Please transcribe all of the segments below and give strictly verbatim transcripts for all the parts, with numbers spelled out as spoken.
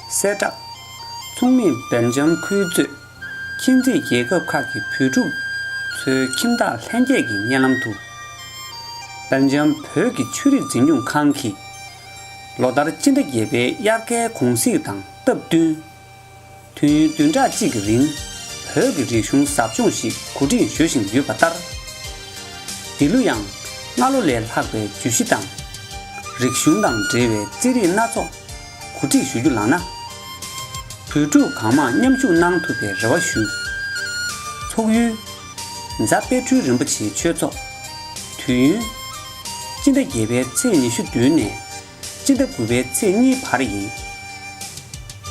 གསལ་བསྒྲགས། མཚུངས་མེད་སྦེལ་ཇམ་ཁུལ་གཙོས་ཁྱིམ་མཚེས་རྒྱལ་ཁབ་ཁག་གི་བོད་ཕྲུག་ཚོའི་ཁྱིམ་བདག་ལྷན་རྒྱས་ཀྱི་སྙན་ལམ་དུ། སྦེལ་ཇམ་བོད་ཀྱི་ཆོས་རིག་འཛིན་སྐྱོང་ཁང་གིས། ལོ་ལྟར་སྤྱི་ཟླ་བརྒྱད་པའི་དབྱར་ཁའི་གུང་གསེང་དང་སྟབས་བསྟུན། དུས་ཡུན་བདུན་ཕྲག་གཅིག་གི་རིང་བོད་ཀྱི་རིག་གཞུང་ཟབ་སྦྱོང་ཞིག་གོ་སྒྲིག་ཞུ་བཞིན་ཡོད་པ་ལྟར། འདི་ལོ་ཡང་སྔ་ལོ་ལས་ལྷག་པའི་བརྗོད་གཞི་དང་། རིག་གཞུང་དང་འབྲེལ་བའི་རྩེད་རིགས་སྣ་ཚོགས་གོ་སྒྲིག་ཞུ་རྒྱུ་ལགས་ན། བོད་ཕྲུག་གང་མང་མཉམ་ཞུགས་གནང་ཐུབ་པའི་རེ་བ་ཞུ། འཚོགས་ཡུལ། རྫ་དཔལ་སྤྲུལ་རིན་པོ་ཆེའི་ཆོས་ཚོགས། དུས་ཡུན། སྤྱི་ཟླ་བརྒྱད་པའི་ཚེས་ཉི་ཤུ་བདུན་ནས། སྤྱི་ཟླ་དགུ་པའི་ཚེས་གཉིས་བར་ཡིན།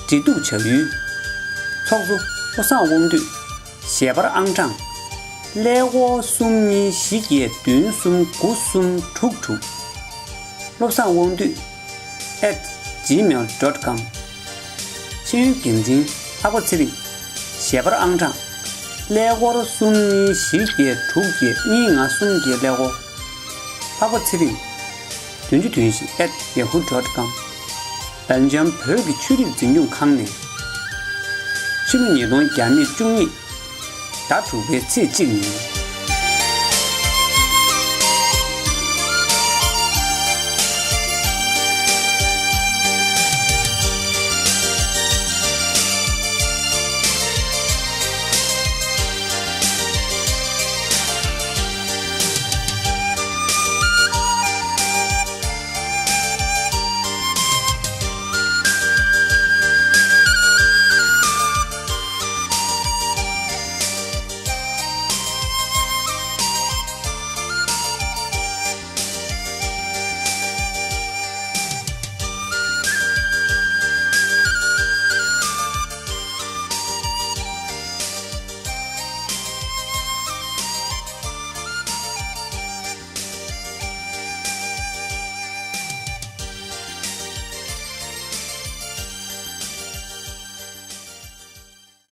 འབྲེལ་གཏུག་བྱ་ཡུལ། ཚོགས་གཙོ་བློ་བཟང་དབང་འདུས། ཞལ་པར་ཨང་གྲངས། ཀླད་ཀོར་གསུམ་གཉིས་བཞི་བརྒྱད་བདུན་གསུམ་དགུ་གསུམ་དྲུག་དྲུག་བློ་བཟང་དབང་འདུས། at gmail dot com། ཤེས་ཡོན་འགན་འཛིན་ལྷག་པ་ཚེ་རིང་། ཞལ་པར་ཨང་གྲངས། ཀླད་ཀོར་གསུམ་གཉིས་བཞི་བརྒྱད་དྲུག་བརྒྱད་གཉིས་ལྔ་གསུམ་བརྒྱད་ཀླད་ཀོར། ལྷག་པ་ཚེ་རིང་། བདུན་ཅུ་དོན་བཞི་at yahoo dot com། སྦེལ་ཇམ་བོད་ཀྱི་ཆོས་རིག་འཛིན་སྐྱོང་ཁང་ནས། ཕྱི་ལོ་ཉིས་སྟོང་བརྒྱ་མེད་བཅུ་གཉིས་ཟླ་དྲུག་པའི་ཚེས་གཅིག་ཉིན།